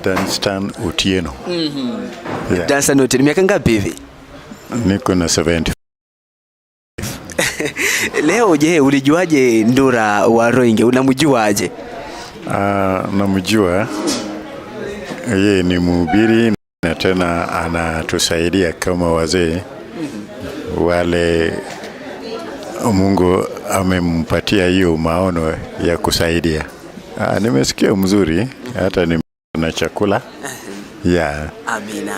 Danstan Otieno. Yeah. Danstan Otieno, miaka ngapi hivi? Niko na 70. Leo je, ulijuaje Ndura Waruinge? Unamjuaje? Namjua. Yeye ni mhubiri na tena anatusaidia kama wazee wale Mungu amempatia hiyo maono ya kusaidia. Nimesikia mzuri, hata ni na chakula. Yeah. Amina.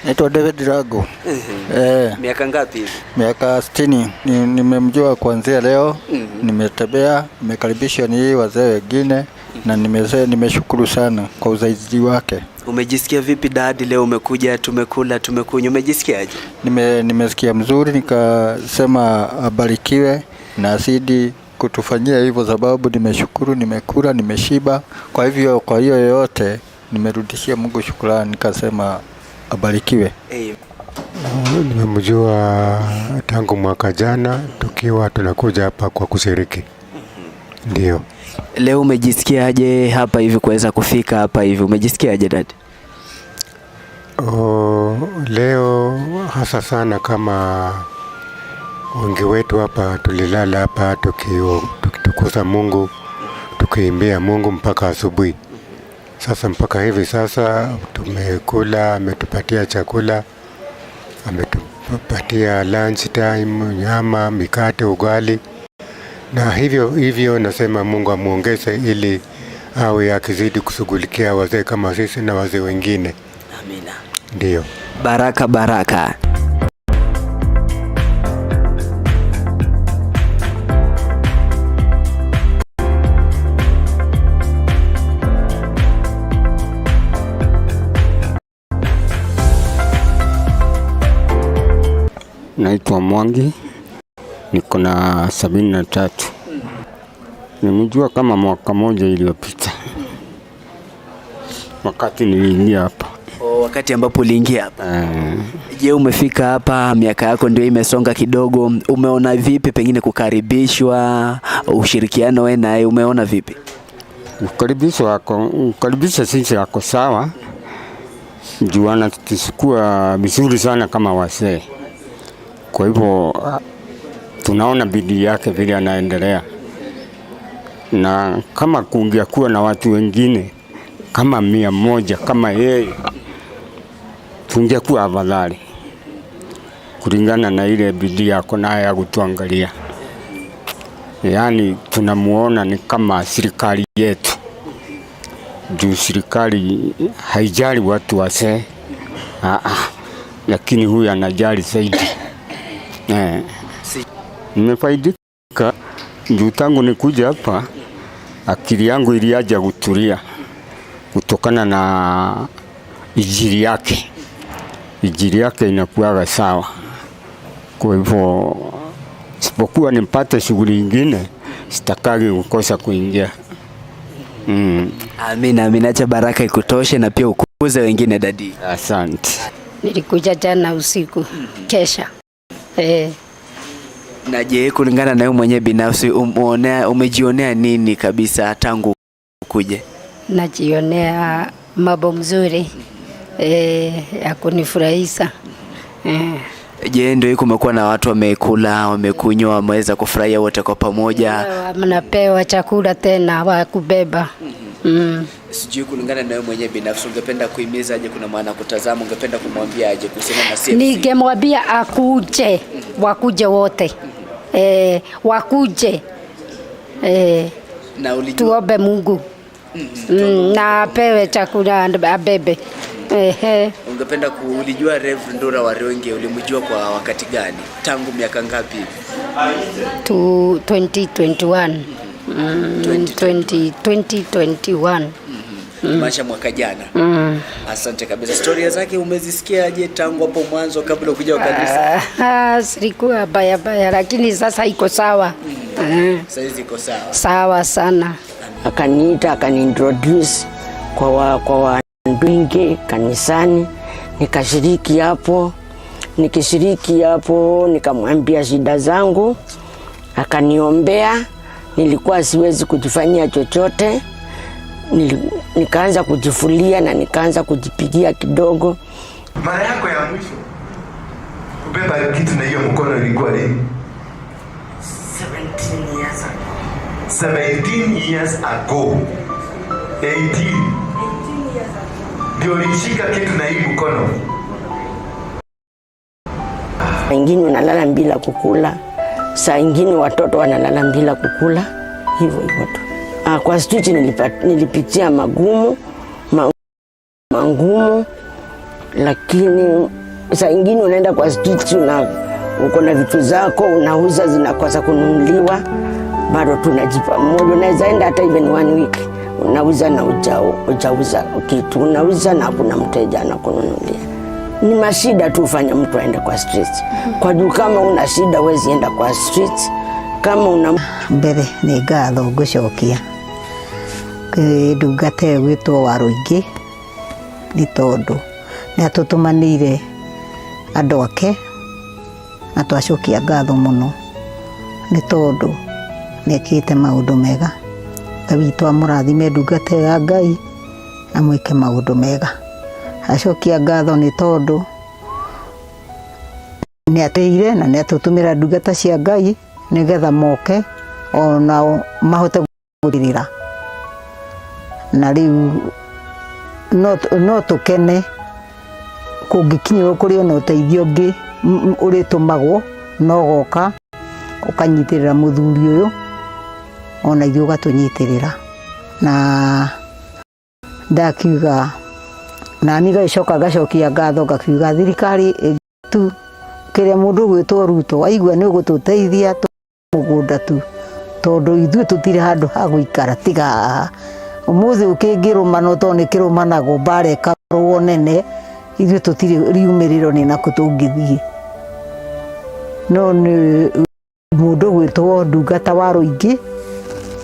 Naitwa David Rago. Miaka ngapi hivi? Miaka 60. Nimemjua kuanzia leo. Nimetembea, nimekaribishwa ni wazee wengine na nimeshukuru sana kwa usaidizi wake. Umejisikia vipi dadi leo umekuja, tumekula, tumekunywa, umejisikiaje? Nimesikia mzuri, nikasema abarikiwe na azidi kutufanyia hivyo, sababu nimeshukuru, nimekula, nimeshiba. Kwa hivyo kwa hiyo yote nimerudishia Mungu shukrani, nikasema abarikiwe. Nimemjua tangu mwaka jana tukiwa tunakuja hapa kwa kushiriki. Ndio. Leo umejisikiaje hapa hivi kuweza kufika hapa hivi? Umejisikiaje dad? Leo hasa sana kama wengi wetu hapa tulilala hapa tukitukuza Mungu, tukiimbia Mungu mpaka asubuhi. Sasa mpaka hivi sasa tumekula, ametupatia chakula, ametupatia lunch time, nyama, mikate, ugali. Na hivyo hivyo nasema Mungu amuongeze ili awe akizidi kushughulikia wazee kama sisi na wazee wengine. Amina. Ndio. Baraka, baraka. Naitwa Mwangi, niko na 73. Nimejua kama mwaka moja iliyopita wakati niliingia hapa. Oh, wakati ambapo uliingia hapa. Je, umefika hapa, miaka yako ndio imesonga kidogo, umeona vipi pengine kukaribishwa, ushirikiano wewe naye umeona vipi? Kukaribishwa sisi wako sawa. Juu anatuchukua vizuri sana kama wazee. Kwa hivyo tunaona bidii yake vile anaendelea. Na kama kungekuwa na watu wengine kama 100 kama yeye, tungekuwa afadhali kulingana na ile bidii yako naye ya kutuangalia. Yaani tunamuona ni kama serikali yetu. Juu serikali haijali watu wazee. Lakini huyu anajali zaidi. Nimefaidika juu tangu nikuja hapa akili yangu iliaja kutulia kutokana na injili yake. Injili yake inakuwa sawa. Kwa hivyo sipokuwa nipate shughuli nyingine sitakagi kukosa kuingia. Amina, amina, acha baraka ikutoshe na pia ukuze wengine dadi. Asante. Nilikuja jana usiku kesha. Na je, kulingana na wewe mwenyewe binafsi umejionea nini kabisa tangu kuje? Najionea mambo mzuri ya kunifurahisha. Je, ndio kumekuwa na watu wamekula, wamekunywa, wameweza kufurahia wote kwa pamoja? Mnapewa chakula tena wa kubeba. Sijui kulingana na wewe mwenyewe binafsi ungependa kuhimiza aje, kuna maana kutazama, ungependa kumwambia aje kuhusiana na CFC? Ningemwambia akuje, wakuje wote. Wakuje. Na ulijua Tuombe Mungu. Na apewe chakula abebe. Ungependa ulijua Rev Ndura Waruinge ulimjua kwa wakati gani? Tangu miaka ngapi hivi? To 2021. 2021. Maisha mwaka jana. Asante kabisa. Storia zake umezisikiaje tangu hapo mwanzo kabla kuja kanisa? Zilikuwa baya baya lakini sasa iko sawa. Saizi iko sawa. Sawa sana. Akaniita, akaniintroduce kwa wandwingi kanisani, nikashiriki hapo. Nikishiriki hapo, nikamwambia shida zangu, akaniombea. Nilikuwa siwezi kujifanyia chochote. Nikaanza kujifulia na nikaanza kujipigia kidogo. Mara yako ya mwisho kubeba kitu na hiyo mkono ilikuwa lini? 17 years ago. 17 years ago. 18. Ndio ulishika kitu na hii mkono. Wengine unalala bila kukula, saa ingine watoto wanalala bila kukula, hivyo hivyo tu. Ah, kwa street nilipitia magumu mangumu, lakini saa ingine unaenda kwa street uko na vitu zako unauza zinakosa kununuliwa, bado tunajipa moyo. Unaweza enda hata even one week unauza na ujauza kitu, unauza na hakuna mteja anakununulia. Ni mashida tu ufanya mtu aende kwa street. Kwa juu kama una shida huwezi enda kwa street. Kama una Mbere nĩ ngatho ngũcokia kwĩ ndungata ĩyo gwĩtwo Warũingĩ nĩ tondũ nĩ atũtũmanĩire andũ ake na twacokia ngatho mũno nĩ tondũ nĩ ekĩte maũndũ mega. Ngai witũ amũrathime ndungata ĩyo ya Ngai amwĩke maũndũ mega. Acokia ngatho nĩ tondũ nĩ atĩire na nĩ atũtũmĩra ndungata cia Ngai nĩgetha moke onao mahote gũthirĩra na rĩu no tũkene kũngĩkinyĩrwo kũrĩ ona ũteithio ũngĩ ũrĩtũmagwo no goka ũkanyitĩrĩra mũthuri ũyũ ona ithuĩ ũgatũnyitĩrĩra na ndakiuga nani gagĩcoka ngacokia ngatho ngakiuga thirikari tu kĩrĩa mũndũ ũgwĩtwo Ruto aigua nĩ ũgũtũteithia mũgũnda tu tondũ ithuĩ tũtirĩ handũ ha gũikara tiga haha ũmũthĩ ũkĩngĩrũmana tondũ nĩ kĩrũmanagwo mbara ĩkarũo nene ithuĩ tũtirĩ riumĩrĩro nĩ nakũ tũngĩthiĩ no nĩ mũndũ ũgwĩtwo ndungata wa Rũingĩ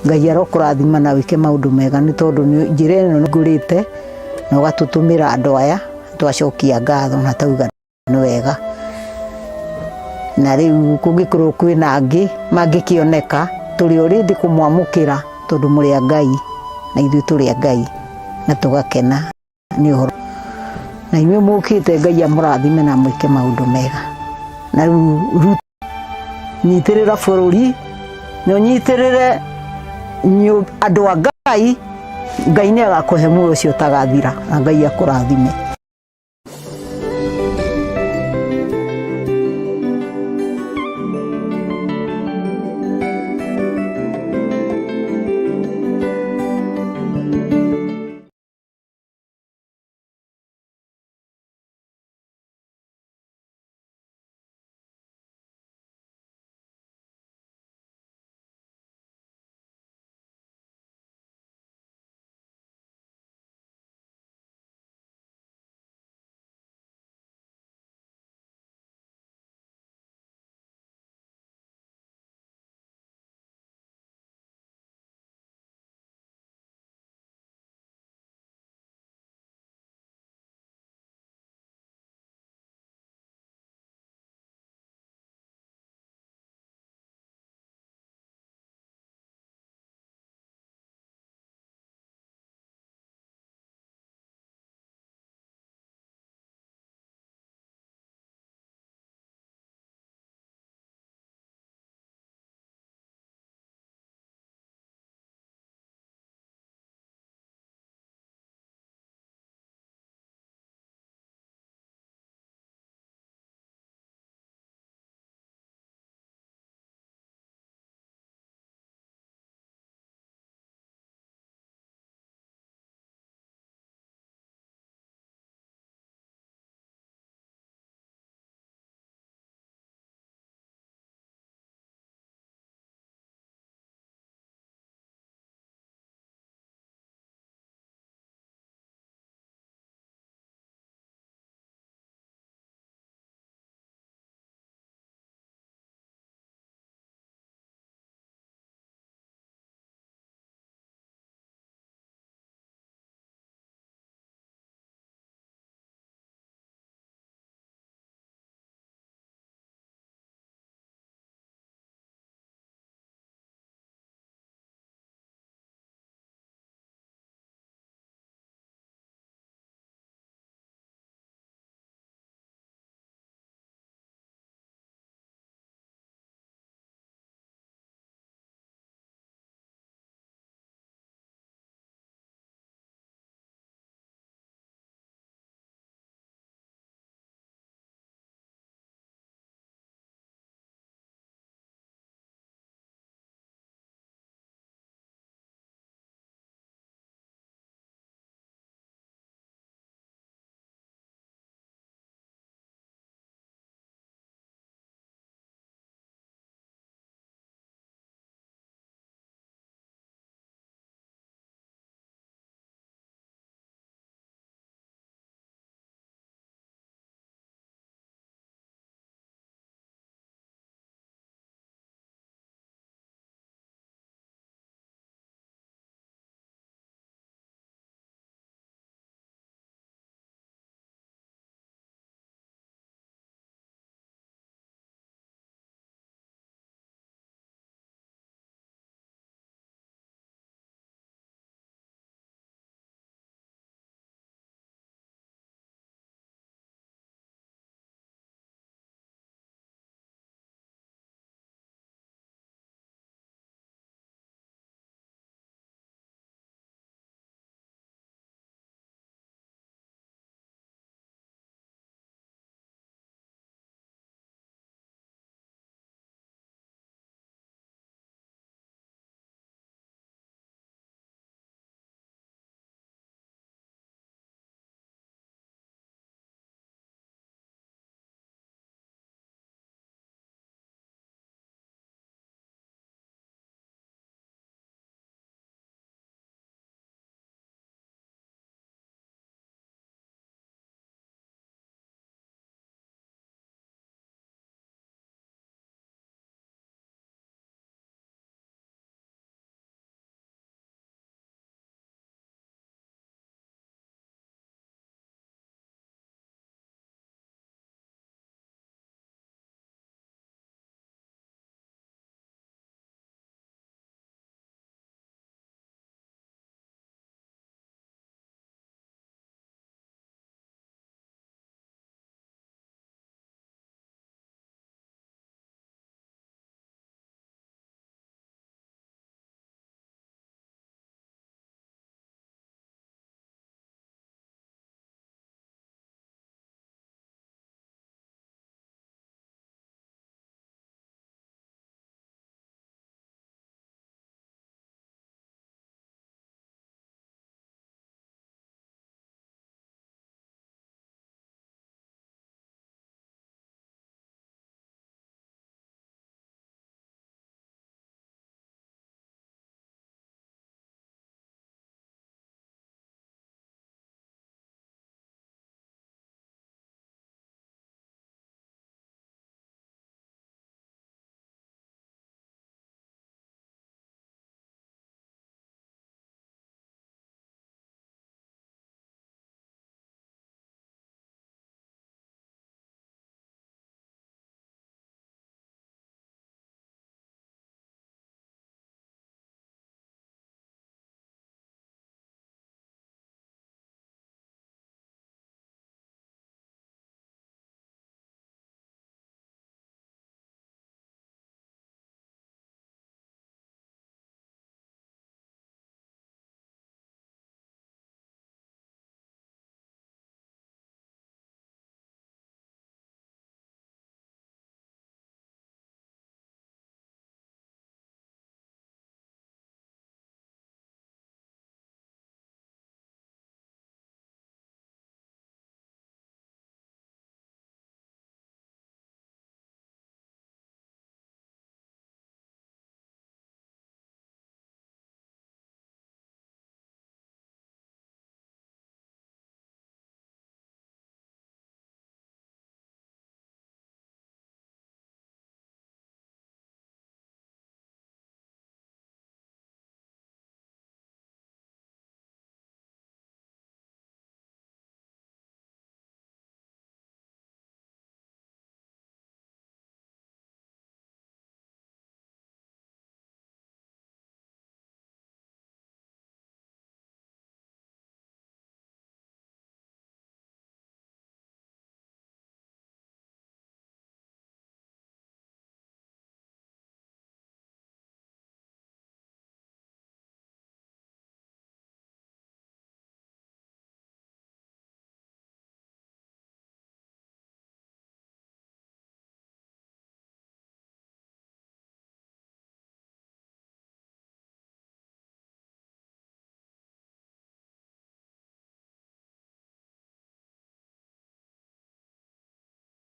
Ngai arokũrathima na wĩke maũndũ mega nĩ tondũ njĩra ĩno nĩ ngũrĩte na ũgatũtũmĩra andũ aya twacokia ngatho na tauga nĩ wega na rĩu kũngĩkorwo kwĩna angĩ mangĩkĩoneka tũrĩ o rĩndĩ kũmwamũkĩra tondũ mũrĩ a Ngai na ithuĩ tũrĩ a Ngai na tũgakena nĩ ũhoro na inyuĩ mũkĩte Ngai amũrathime na mwĩke maũndũ mega na rĩu nyitĩrĩra bũrũri na ũnyitĩrĩre andũ a Ngai. Ngai nĩ agakũhe muoyo ũcio ũtagathira na Ngai akũrathime.